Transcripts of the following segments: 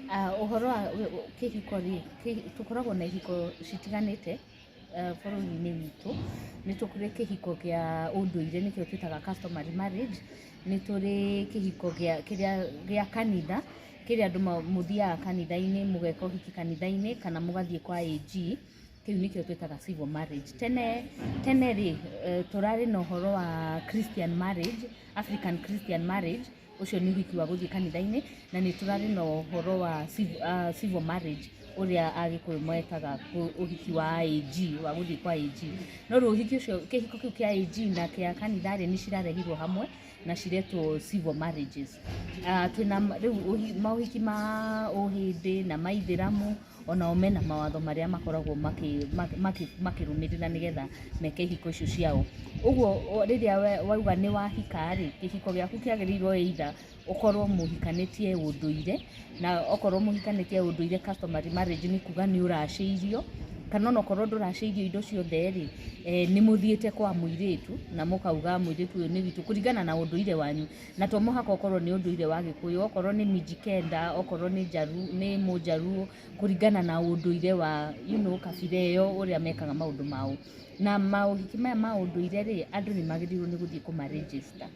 Ũhoro wa kĩhiko rĩ, tũkoragwo na ihiko citiganĩte bũrũri-inĩ witũ. Nĩ tũkũrĩ kĩhiko kĩa ũndũire, nĩkĩo twĩtaga customary marriage, nĩ tũrĩ kĩhiko gĩa kĩrĩa gĩa kanitha, kĩrĩa andũ mũthiaga kanitha-inĩ mũgeka ũhiki kanitha-inĩ kana mũgathiĩ kwa AG, kĩu nĩkĩo twĩtaga civil marriage. Tene tene rĩ, tũrarĩ na ũhoro wa Christian marriage, African Christian marriage, ũcio nĩ ũhiki wa gũthiĩ kanitha-inĩ, na nĩ tũrarĩ na ũhoro wa civil marriage, ũrĩa Agĩkũyũ metaga ũhiki wa AG, wa gũthiĩ kwa AG. No rĩu ũhiki ũcio, kĩhiko kĩu kĩa AG na kĩa kanitha rĩ, nĩ cirarehirwo hamwe na ciretwo civil marriages. Twĩna rĩu maũhiki ma ũhĩndĩ na ma ithĩramu, onao mena mawatho marĩa makoragwo makĩrũmĩrĩra nĩgetha meke ihiko icio ciao. Ũguo rĩrĩa wauga nĩ wahika rĩ, kĩhiko gĩaku kĩagĩrĩirwo either ũkorwo mũhikanĩtie ũndũire, na okorwo mũhikanĩtie ũndũire, customary marriage, nĩ kuga nĩ ũracĩirio, kana onokorwo ndũracĩirio indo ciothe rĩ, nĩ mũthiĩte kwa mũirĩtu na mũkauga mũirĩtu ũyũ nĩ witũ kũringana na ũndũire wanyu. Na to mũhaka ũkorwo nĩ ũndũire wa Gĩkũyũ, okorwo nĩ Mijikenda, okorwo nĩ Njaruo, nĩ Mũnjaruo, kũringana na ũndũire wa kabira ĩyo, ũrĩa mekaga maũndũ mao. Na maũhiki maya ma ũndũire rĩ, andũ nĩ magĩrĩirwo nĩ gũthiĩ kũma register.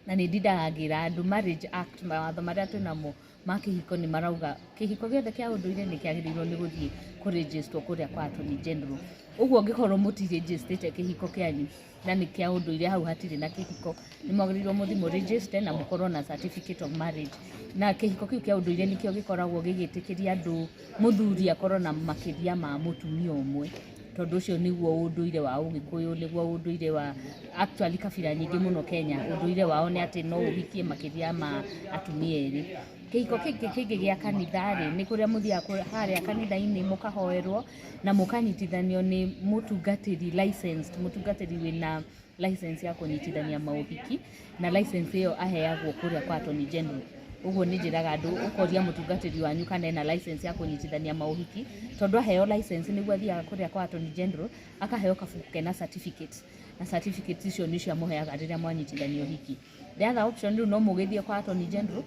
Na nĩ ndindaga ngĩra andũ, Marriage Act, mawatho marĩa twĩnamo ma kĩhiko nĩ marauga kĩhiko gĩothe kĩa ũndũire nĩ kĩagĩrĩirwo nĩ gũthiĩ kũregisterwo kũrĩa kwa Attorney General. Ũguo ũngĩkorwo mũtirĩnjĩstĩte kĩhiko kĩanyu na nĩ kĩa ũndũire, hau hatirĩ na kĩhiko, nĩ mwagĩrĩirwo mũthiĩ mũregister na mũkorwo na certificate of marriage. Na kĩhiko kĩu kĩa ũndũire nĩkĩo gĩkoragwo gĩgĩtĩkĩria andũ, mũthuri akorwo na makĩria ma mũtumia ũmwe, tondũ ũcio nĩguo ũndũire wa Ũgĩkũyũ, nĩguo ũndũire wa actually kabira nyingĩ mũno Kenya. Ũndũire wao nĩ atĩ no ũhikie makĩria ma atumia erĩ. Kĩhiko kĩngĩ kĩngĩ gĩa kanitha rĩ, nĩ kũrĩa mũthiaga harĩa kanitha-inĩ, mũkahoerwo na mũkanyitithanio nĩ mũtungatĩri licensed, mũtungatĩri wĩna license ya kũnyitithania maũhiki, na license ĩyo aheagwo kũrĩa kwa Attorney General. Ũguo nĩ njĩraga andũ, ũkoria mũtungatĩri wanyu kana ena license ya kũnyitithania maũhiki, tondũ aheo license nĩguo athiaga kũrĩa kwa Attorney General akaheo kabuku kena certificate, na certificate icio nĩcio amũheaga rĩrĩa mwanyitithania ũhiki. The other option rĩu no mũgĩthiĩ kwa Attorney General,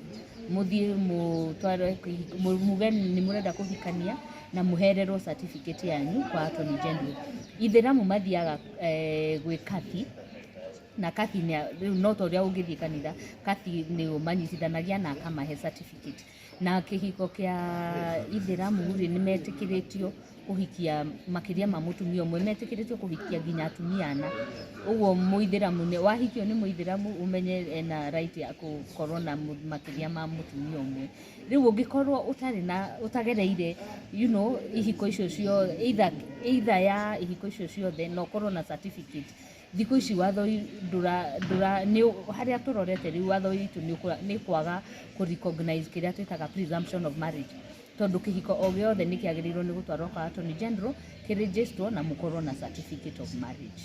mũthiĩ mũtware muge nĩ mũrenda kũhikania na mũhererwo certificate yanyu kwa Attorney General. Ithĩramu mathiaga gwĩ kathi, na kathi rĩu no ta ũrĩa ũngĩthiĩ kanitha, kathi nĩ ũmanyitithanagia na akamahe certificate. Na kĩhiko kĩa ithĩramu rĩ, nĩ metĩkĩrĩtio kũhikia makĩria ma mũtumia ũmwe, metĩkĩrĩtio kũhikia nginya atumia ana. Ũguo mũithĩramu nĩ wahikio nĩ mũithĩramu, ũmenye ena right ya gũkorwo na makĩria ma mũtumia ũmwe. Rĩu ũngĩkorwo ũtarĩ na ũtagereire ihiko icio ciothe, either ya ihiko icio ciothe, na ũkorwo na certificate, thikũ ici watho ndũra ndũra nĩ harĩa tũrorete rĩu, watho witũ nĩ kwaga kũ recognize kĩrĩa twĩtaga presumption of marriage, tondũ kĩhiko o gĩothe nĩ kĩagĩrĩirwo nĩ gũtwarwo kwa Attorney General, kĩregisterwo na mũkorwo na certificate of marriage.